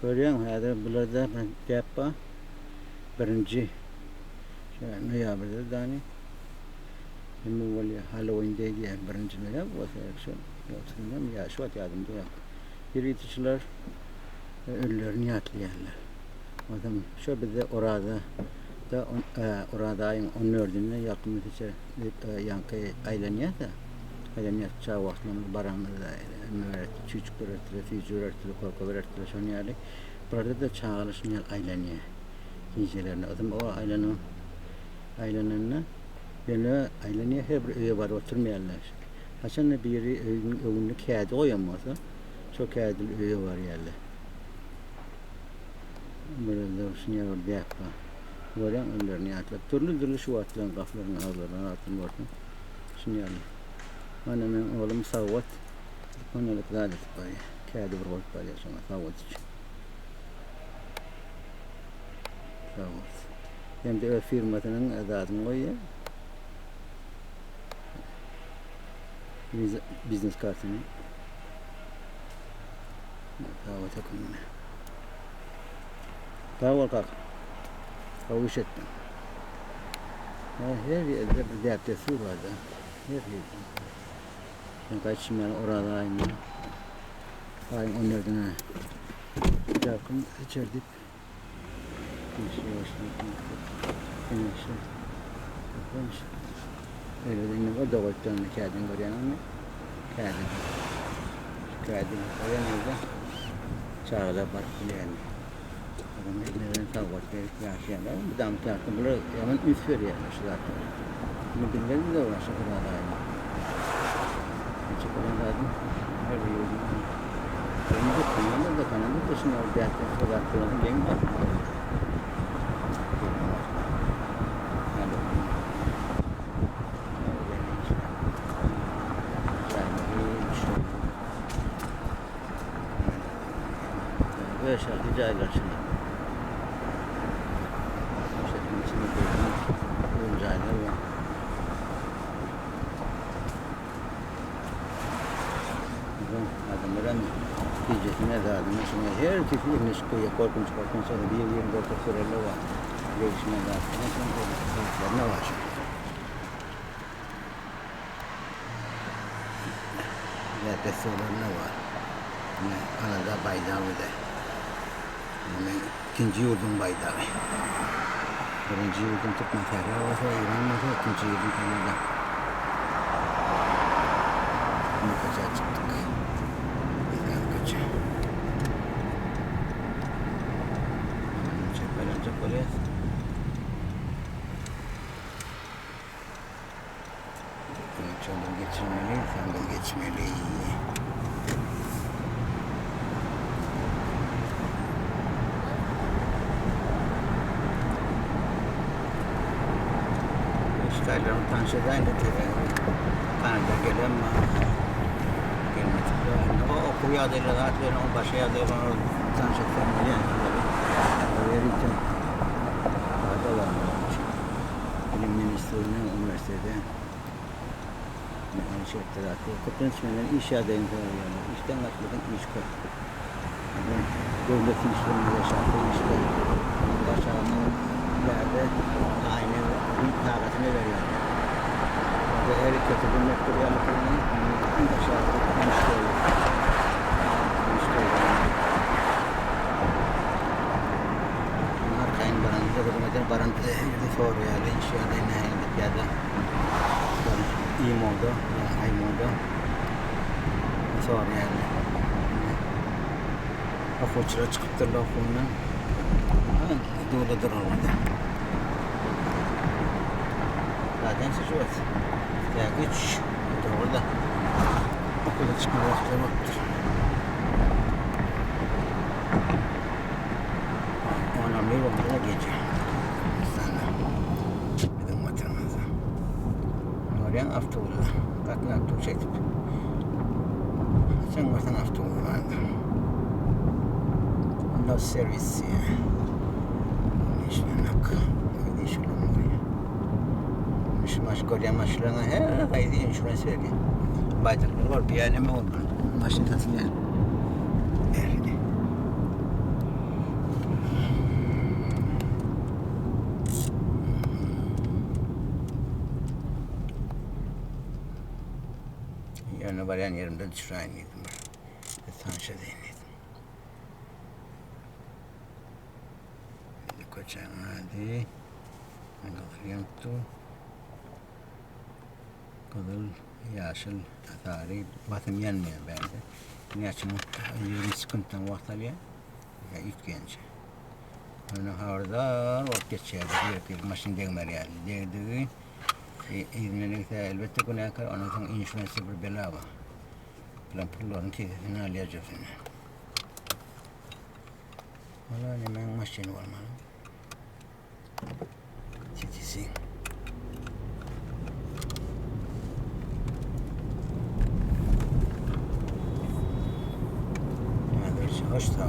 Görýäňmi, häzir bularda bir däp bar. Birinji noýabrda dany neme bolýar, Halloween Day diýýär, birinji noýabr bolsa gerek şol. Ýogsam ýa şu wagt ýadymda ýok. Ýöriteçiler ölülerini ýatlaýarlar. Onsoň şo bizde Oraza da Oraza aýyň on dördünde ýalkymly seçer diýip ýaňky aýlanýar-da. Aýlanýar çaga wagtlarymyz baramyzda neme bererdi, çüýjük bererdiler, süýji bererdiler, koka bererdiler şonuň ýaly. Bularda-da çagalar şunuň ýaly aýlanýar gijelerine. Ozem o aýlanyň aýlananda ýöne aýlanýar her bir öýe baryp oturmaýarlar. Haçanda biri öýüň öňünde kädi goýan bolsa, şo kädili öýe barýarlar. Burada şuny bir däp bar. Görýäň öllerini ýatlap. Dürli-dürli şu wagtlaryň gapylaryň agzlaryny atyny görseň. Şuny ýaly. Mana meň oglum sawgat dükanylyk zat edip barýar. Kädi bir goýup barýar şoňa sawgat üçin. Sawgat. Hem-de öz firmasynyň zadyny goýýar. Biznes kartyny. Sag hökümine. Sag bol kaka. Gowy iş etdiň. Her ýerde bir däp-dessur bar da. Her ýerde. Men gaýdyşym ýaly Oraz aýynda aýyň on dördüne ýalkym içer diýip Öyle indi o da goýupdyr kädini görýäňmi? Kädi. Kädi goýan ýerde çagalar baryp bilýärler. Adam ellerine sawgat berip ýaşaýarlar. Bu dam tarapda bular ýaman üns berýärler şu zatlara. Indi bizler de bar şu Oraz aýynda. Niçik bolan zadyň her bir ýurduň Indi Kanadada, Kanadada şuny däp-dessur zat bolany geň galýar. Beş-alty jaýlar şular. Şäheriň içinde uly jaýlar bar. Adamlar hem gijesine zadyna şuňa her kesi eňleşip goýýar. Korkunç korkunç zady bir-birini gorkup sürerler bar. Degişme zatlaryna şoň zatlaryna bar şoň. Däp-dessurlaryna bar. Ine Kanada baýdagy-da. Meň ikinji ýurdum baýdagy. Birinji ýurdum Türkmensähra bolsa, Eýran bolsa, ikinji ýurdum Kanada. Indi köçä çykdyk. Eýran köçe. Çöp aýlanjak bolýas. Şondan geçilmeli, şondan geçmeli. Işlerlerim tanış edäýin de Kanada gelen mi? Gelmedik. O okuw ýagdaýlary zat bilen o başga ýagdaýlar tanış etsem bolýar. Verite. Hadi Bilim ministrine, uniwersitete Ýaly şertler atly. Köplenç menden iş ýagdaýyny soraýarlar. Işden gaçmasaň iş köp. Döwlet işlerinde şahsy işde başarnyň bärde aýna gün sagatyna berýärler. Onda her keseden mekdep ýaly puluny iň aşagy 13 dollar. 13 dollar. Arkaýyn baranymyzda gyzymyzdan baran bize soraýarlar iş ýagdaýy nähili diýip ýa-da imoda ýa aýmoda soraýarlar. Okuwçylar çykypdyrlar okuwyndan. Dula duralgada. Zaten şu wagt. Ýa 3 dogry-da. Okula çykma wagtlary bolupdyr. Onam bir bolmasa gece. Sana. Bizim vatanımızda. Görýän awtobusda. Gatnap dur çekip. Sen görsen awtobus bardy. No servis. Işlemek. İşlemek. Şu maş görýän maşynlaryň her haýsy insurance berýär. Baýdaklar bar, bir ýa neme bolmaly. Maşyn satylýar. barýan ýerimde düşüräýin diýdim bir. Tanyş edeýin diýdim. Indi köçäniň ady gyzyl ýanyp dur. Gyzyl, ýaşyl, sary basym ýanmaýar bärde. Näçe minut, 20 sekuntdan wagt alýar. Ýa üýtgänçe. Ýöne habardar bolup geçýär. Bir maşyn degmeli ýaly. Degdigi yzyndan degse elbetde günäkär, ondan soň insurance bir bela bar. Bilen pullaryny kisesine alýar jübsünden. Wala nemäň maşyny bolmaly. TTC. Hoş sag.